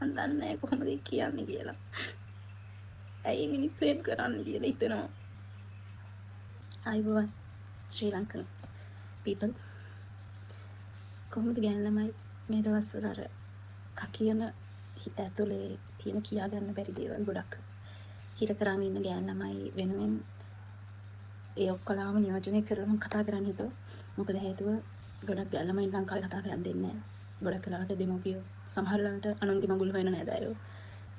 මං දන්නේ නැහැ කොහොමද ඒක කියන්නේ කියලා. ඇයි මිනිස්සු එහෙම කරන්නේ කියලා හිතෙනවා. ආයුබෝවන් ශ්‍රී ලංකන් පීපල්. කොහොමද ගෑනු ළමයි මේ දවස්වල අර කකියන හිත ඇතුලේ තියෙන කියා ගන්න බැරි දේවල් ගොඩක් හිර කරන් ඉන්න ගෑනු ළමයි වෙනුවෙන් ඒ ඔක්කොලාම නියෝජනය කරලා මම කතා කරන්න හිතුවා. මොකද හේතුව ගොඩක් ගෑනු ළමයින් ලංකාවේ කතා කරන් දෙන්නේ නැහැ. ගොඩක් වෙලාවට දෙමව්පියෝ සමහර වෙලාවට අනුන්ගේ මඟුල් හොයන නෑදෑයෝ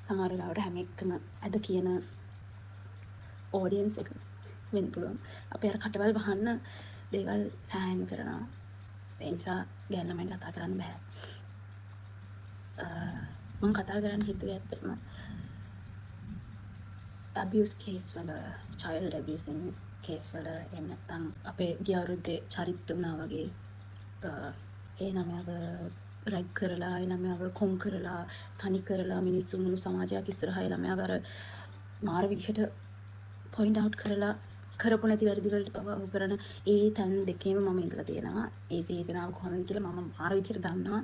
සමහර වෙලාවට හැම එකම ඇද කියන ඔඩියන්ස් එක වෙන්න පුළුවන්. අපි අර කටවල් වහන්න දේවල් සෑහෙන්න කරනවා. ඒ නිසා ගෑනු ළමයින්ට කතා කරන්න බෑ. මං කතා කරන්න හිතුවේ ඇත්තටම ඇබියුස් කේස් වල, චයිල්ඩ් ඇබියුසින් කේස් වල, එහෙම නැත්නම් අපේ ගිය අවුරුද්දේ චරිත වුණා වගේ ඒ ළමයාව රැග් කරලා, ඒ ළමයාව කොන් කරලා, තනි කරලා මිනිස්සු මුළු සමාජයක් ඉස්සරහා ඒ ළමයාව අර මාර විදිහට පොයින්ට් අවුට් කරලා කරපු නැති වැරදි වලට පවා ඔහු කරන ඒ තැන් දෙකේම මම ඉඳලා තියෙනවා. ඒ වේදනාව කොහොමද කියලා මම මාර විදිහට දන්නවා.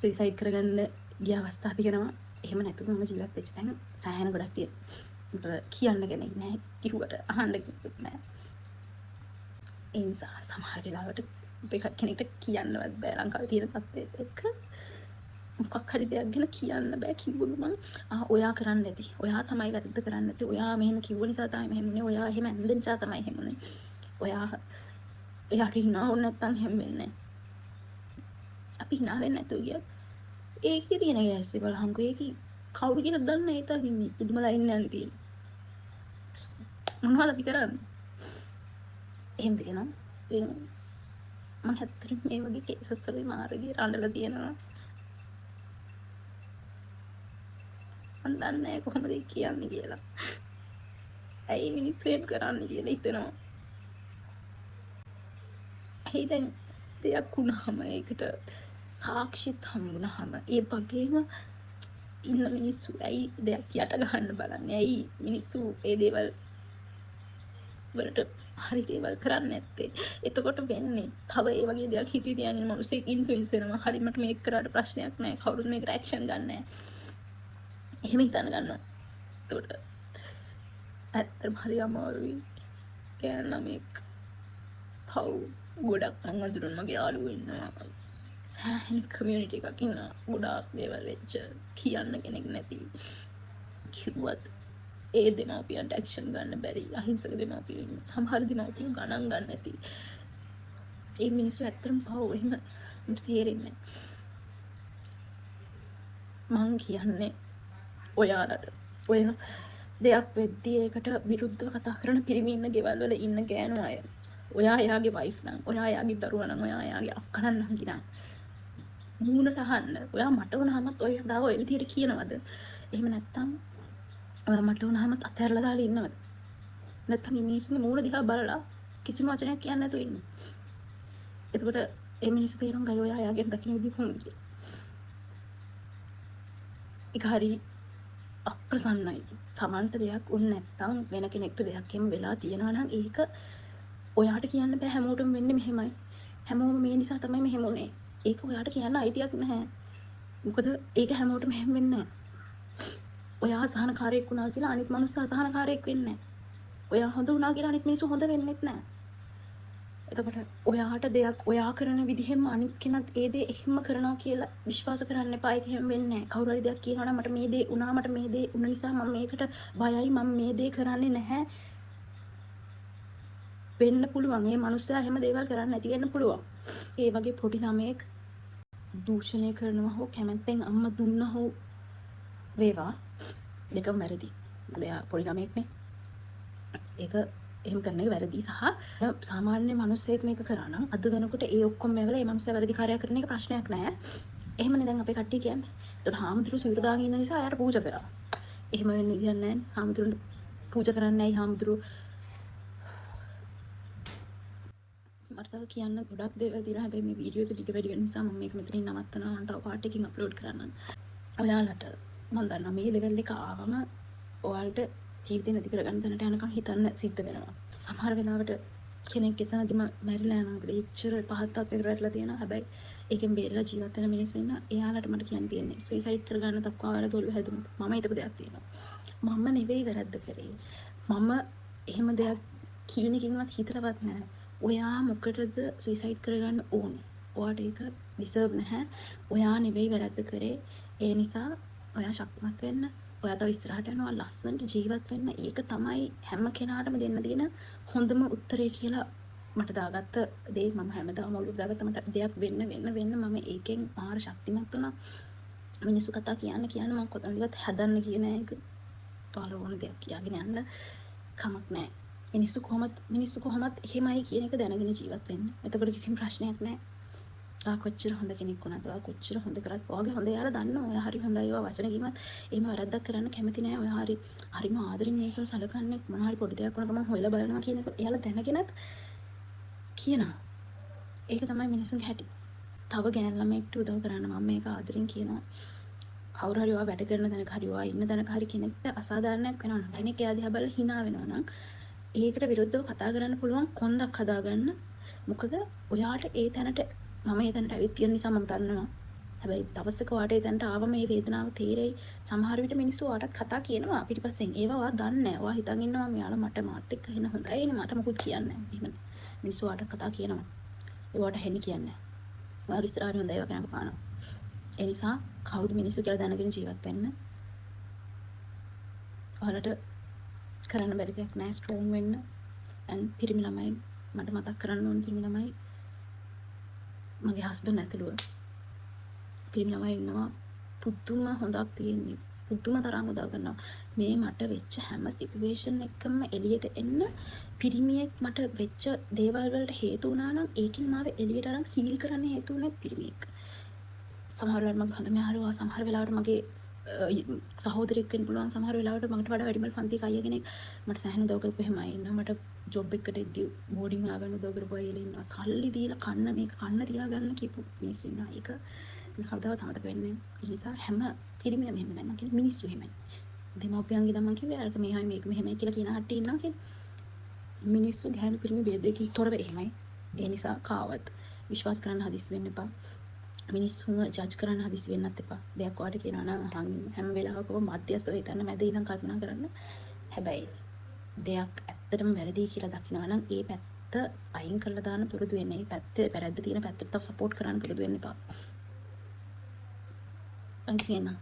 සුයිසයිඩ් කරගන්න ගිය අවස්ථා තියෙනවා. එහෙම නැතුව මම ජීවත් වෙච්ච තැන් සෑහෙන ගොඩක් තියෙනවා. මොකද කියන්න කෙනෙක් නැහැ, කිව්වට අහන්න කෙනෙකුත් නැහැ. ඒ නිසා සමහර වෙලාවට අපේ කෙනෙක්ට කියන්නවත් බෑ ලංකාවේ තියෙන තත්ත්වයත් එක්ක. මොකක් හරි දෙයක් ගැන කියන්න බෑ. කිව්ව ගමන් ඔයා කරන්න ඇති, ඔයා තමයි වැරද්ද කරන්න ඇති, ඔයා මෙහෙම කිව්ව නිසා තමයි මෙහෙම වුනේ, ඔයා එහෙම ඇඳ නිසා තමයි එහෙම වුනේ, ඔයා එයාට hina වුනේ නැත්තම් එහෙම වෙන්නේ නැහැ. අපි hina වෙන්නේ නැතුව ගියත් ඒකේ තියෙන ගෑස් එක බලහන්කෝ. ඒකේ කවුරු කියලාද දන්නේ නැහැ. ඒ තරම් ඉන්නේ පුදුම ලයින් යන්නේ තියෙන්නේ. මොනවද අපි කරන්නේ? එහෙම තියෙනවා. ඉතින් මං ඇත්තටම මේ වගේ කේසස් වලදී මාර විදියට අඬලා තියෙනවා. මං දන්නේ නැහැ කොහොමද ඒක කියන්නේ කියලා. ඇයි මිනිස්සු එහෙම කරන්නේ කියලා හිතෙනවා. ඇයි දැන් දෙයක් වුණාම ඒකට සාක්ෂිත් හම්බුනහම ඒ වගේම ඉන්න මිනිස්සු ඇයි දෙයක් යට ගහන්න බලන්නේ? ඇයි මිනිස්සු ඒ දේවල් වලට හරි දේවල් කරන්නේ නැත්තේ? එතකොට වෙන්නේ තව ඒ වගේ දෙයක් හිතේ තියාගෙන ඉන්න මිනිස්සෙක් ඉන්ෆ්ලුවන්ස් වෙනවා. හරි මට මේක කරාට ප්‍රශ්නයක් නැහැ. කවුරුත් මේකට ඇක්ෂන් ගන්න නැහැ. එහෙම හිතන්න ගන්නවා. එතකොට ඇත්තටම හරි අමාරුයි. ගෑනු ළමෙක් පව් ගොඩක් මං අඳුරන මගේ යාළුවෝ ඉන්නවා. සෑහෙන කමියුනිටි එකක් ඉන්නවා. ගොඩාක් දේවල් වෙච්ච කියන්න කෙනෙක් නැති. කිව්වත් ඒ දෙමව්පියන්ට ඇක්ෂන් ගන්න බැරි අහිංසක දෙමව්පියෝ ඉන්න. සමහර දෙමව්පියෝ ගණන් ගන්න නැති. ඒ මිනිස්සු ඇත්තටම පව්. එහෙම මට තේරෙන්නේ නැහැ. මං කියන්නේ ඔයාලට ඔය දෙයක් වෙද්දී ඒකට විරුද්ධව කතා කරන පිරිමි ඉන්න ගෙවල් වල ඉන්න ගෑනු අය, ඔයා එයාගේ වයිෆ් නම්, ඔයා එයාගේ දරුවා නම්, ඔයා එයාගේ අක්කා නම් නංගි නම් මූණට අහන්න. ඔයා මට වුණාමත් ඔය දාව ඔය විදිහට කියනවද? එහෙම නැත්තම් ඔයා මට වුණාමත් අතහැරලා දාලා ඉන්නවද? නැත්තම් මේ මිනිස්සුන්ගේ මූණ දිහා බලලා කිසිම වචනයක් කියන්නේ නැතුව ඉන්න. එතකොට ඒ මිනිස්සු තේරුම් ගයි ඔයා එයාගෙන් දකින්න විදිහ කොහොමද කියලා. ඒක හරි අප්‍රසන්නයි. Tamanට දෙයක් උන් නැත්තම් වෙන කෙනෙක්ට දෙයක් එහෙම වෙලා තියෙනවා නම් ඒක ඔයාට කියන්න බෑ හැමෝටම වෙන්නේ මෙහෙමයි. හැමෝම මේ නිසා තමයි මෙහෙම උනේ. ඒක ඔයාට කියන්න අයිතියක් නැහැ. මොකද ඒක හැමෝටම එහෙම වෙන්නේ නැහැ. ඔයා අසහනකාරයෙක් වුණා කියලා අනිත් මනුස්ස අසහනකාරයෙක් වෙන්නේ නැහැ. ඔයා හොඳ වුණා කියලා අනිත් මිනිස්සු හොඳ වෙන්නෙත් නැහැ. එතකොට ඔයාට දෙයක් ඔයා කරන විදිහෙම අනිත් කෙනත් ඒ දේ එහෙම කරනවා කියලා විශ්වාස කරන්න එපා. ඒක එහෙම වෙන්නේ නැහැ. කවුරු හරි දෙයක් කියනවා නම් මට මේ දේ වුණා, මට මේ දේ වුණ නිසා මම මේකට බයයි, මම මේ දේ කරන්නේ නැහැ වෙන්න පුළුවන්. ඒ මනුස්සයා එහෙම දේවල් කරන්නේ නැති වෙන්න පුළුවන්. ඒ වගේ පොඩි ළමයෙක් දූෂණය කරනවා හෝ කැමැත්තෙන් අම්මා දුන්න හෝ වේවා, දෙකම වැරදි. මොකද එයා පොඩි ළමයෙක්නේ. ඒක එහෙම කරන එක වැරදි. සහ සාමාන්‍ය මිනිස්සෙක් මේක කරා නම් අද වෙනකොට ඒ ඔක්කොම මේවල ඒ මනුස්සයා වැරදි කාර්යයක් කරන එක ප්‍රශ්නයක් නෑ. එහෙමනේ දැන් අපේ කට්ටිය කියන්නේ. ඒතකොට හාමුදුරුවෝ සිවුරු දාගෙන ඉන්න නිසා එයාට පූජා කරා. එහෙම වෙන්න විදියක් නෑනේ. හාමුදුරුවන්ට පූජා කරන්නේ ඇයි හාමුදුරුවෝ? මට තව කියන්න ගොඩක් දේවල් තියෙනවා. හැබැයි මේ වීඩියෝ එක දිග වැඩි වෙන නිසා මම මේක මෙතනින් නවත්තනවා. මම තව පාර්ට් එකකින් අප්ලෝඩ් කරන්නම්. ඔයාලට මම දන්නවා මේ ලෙවල් එක ආවම ඔයාලට ජීවිතේ නැති කරගන්න තැනට යනකම් හිතන්න සිද්ධ වෙනවා. සමහර වෙලාවට කෙනෙක් එතනදිම මැරිලා යනවා. මොකද එච්චර පහත් තත්ත්වයකට වැටලා තියෙනවා. හැබැයි ඒකෙන් බේරලා ජීවත් වෙන මිනිස්සු ඉන්නවා. එයාලට මට කියන්න තියෙන්නේ සුයිසයිඩ් කරගන්න දක්වා ඔයාලගේ ඔළුව හැදුනොත් මම හිතපු දෙයක් තියෙනවා. මම නෙවෙයි වැරද්ද කරේ. මම එහෙම දෙයක් කියන එකකින්වත් හිතලවත් නෑ. ඔයා මොකටද සුයිසයිඩ් කරගන්න ඕනේ? ඔයාට ඒක ඩිසර්ව් නැහැ. ඔයා නෙවෙයි වැරද්ද කරේ. ඒ නිසා ඔයා ශක්තිමත් වෙන්න. ඔයා තව ඉස්සරහට යනවා, ලස්සනට ජීවත් වෙන්න. ඒක තමයි හැම කෙනාටම දෙන්න තියෙන හොඳම උත්තරේ කියලා මට දාගත්ත දේ. මම හැමදාම ඔළුවට දාගත්ත. මට දෙයක් වෙන්න වෙන්න වෙන්න මම ඒකෙන් මාර ශක්තිමත් වුණා. මිනිස්සු කතා කියන්න කියන්න මම කොතනදිවත් හදන්න කියන එක. ඔයාලා ඕන දෙයක් කියාගෙන යන්න කමක් නෑ. මිනිස්සු කොහොමත් එහෙමයි කියන එක දැනගෙන ජීවත් වෙන්න. එතකොට කිසිම ප්‍රශ්නයක් නෑ. ඔයා කොච්චර හොඳ කෙනෙක් වුණත්, ඔයා කොච්චර හොඳ කරත්, ඔයාගේ හොඳ එයාලා දන්නවා. ඔයා හරි හොඳයි, ඔයා වචන කිව්වත් එහෙම වැරද්දක් කරන්න කැමති නෑ. ඔයා හරිම ආදරෙන් මිනිස්සුන් සලකන්නේ, මොන හරි පොඩි දෙයක් වුණා ගමන් හොයලා බලනවා කියන එක එයාලා දැනගෙනත් කියනවා. ඒක තමයි මිනිස්සුන්ගේ හැටි. තව ගෑනු ළමයෙක්ට උදව් කරන්න මම මේක ආදරෙන් කියනවා. කවුරු හරි ඔයා වැඩ කරන තැනක හරි ඔයා ඉන්න තැනක හරි කෙනෙක්ට අසාධාරණයක් වෙනවා නම්, කෙනෙක් එයා දිහා බලලා හිනා වෙනවා නම්, ඒකට විරුද්ධව කතා කරන්න පුළුවන් කොන්දක් හදාගන්න. මොකද ඔයාට ඒ තැනට, මම ඒ තැනට ඇවිත් තියෙන නිසා මම දන්නවා. හැබැයි දවසක ඔයාට ඒ තැනට ආවම මේ වේදනාව තේරෙයි. සමහර විට මිනිස්සු ඔයාටත් කතා කියනවා පිටිපස්සෙන්. ඒවා ඔයා දන්නේ නැහැ. ඔයා හිතන් ඉන්නවා මෙයාලා මට මාත් එක්ක එන හොඳයි නේ, මට මොකුත් කියන්නේ නැහැ. එහෙම නෑ. මිනිස්සු ඔයාට කතා කියනවා. ඒවට හෙන්නේ කියන්නේ නැහැ. ඔයාගේ ඉස්සරහට හොඳයි වගේ නක පානවා. ඒ නිසා කවුද මිනිස්සු කියලා දැනගෙන ජීවත් වෙන්න. ඔයාලට කරන්න බැරි දෙයක් නෑ. ස්ට්‍රෝං වෙන්න. and පිරිමි ළමයි මට මතක් කරන්න ඕන, පිරිමි ළමයි මගේ හස්බන්ඩ් ඇතුළුව පිරිමි ළමයි ඉන්නවා. පුදුම හොඳක් තියෙන්නේ. පුදුම තරම් උදව් කරනවා. මේ මට වෙච්ච හැම සිටුේෂන් එකකම එළියට එන්න පිරිමියෙක් මට වෙච්ච දේවල් වලට හේතු වුණා නම්, ඒකෙන් මාව එළියට අරන් හීල් කරන්න හේතු වුණෙත් පිරිමියෙක්. සමහර වෙලාවට මගේ හොඳම යාළුවා, සමහර වෙලාවට මගේ සහෝදරයෙක් වෙන්න පුළුවන්, සමහර වෙලාවට මට වඩා වැඩිමල් පන්තියක අයියා කෙනෙක් මට සෑහෙන උදව් කරපු එහෙම අය ඉන්නවා. මට ජොබ් එකකට එද්දි බෝඩින් හොයාගන්න උදව් කරපු අය ඉන්නවා. සල්ලි දීලා කන්න මේක කන්න තියාගන්න කියපු මිනිස්සු ඉන්නවා. ඒක මට කවදාවත් අමතක වෙන්නේ නැහැ. ඒ නිසා හැම පිරිමියම එහෙම නෑ. මං කියන්නේ මිනිස්සු එහෙමයි. දෙමව්පියන්ගේ දමන් කිව්වේ අරක මෙහෙමයි මේක මෙහෙමයි කියලා කියන කට්ටිය ඉන්නවා කියන්නේ. මිනිස්සු ගැහැණු පිරිමි භේදයකින් තොරව එහෙමයි. ඒ නිසා කාවත් විශ්වාස කරන්න හදිස්සි වෙන්න එපා. මිනිස්සුන්ව ජජ් කරන්න හදිස්සි වෙන්නත් එපා. දෙයක් ඔයාලට කියනවා නම් අහන් ඉන්න. හැම වෙලාවකම මධ්‍යස්ථව හිතන්න, මැද ඉඳන් කල්පනා කරන්න. හැබැයි දෙයක් ඇත්තටම වැරදි කියලා දකිනවා නම් ඒ පැත්ත අයින් කරලා දාන්න පුරුදු වෙන්න. ඒ පැත්ත වැරද්ද තියෙන පැත්තට තව සපෝට් කරන්න පුරුදු වෙන්න එපා. මං කියනවා.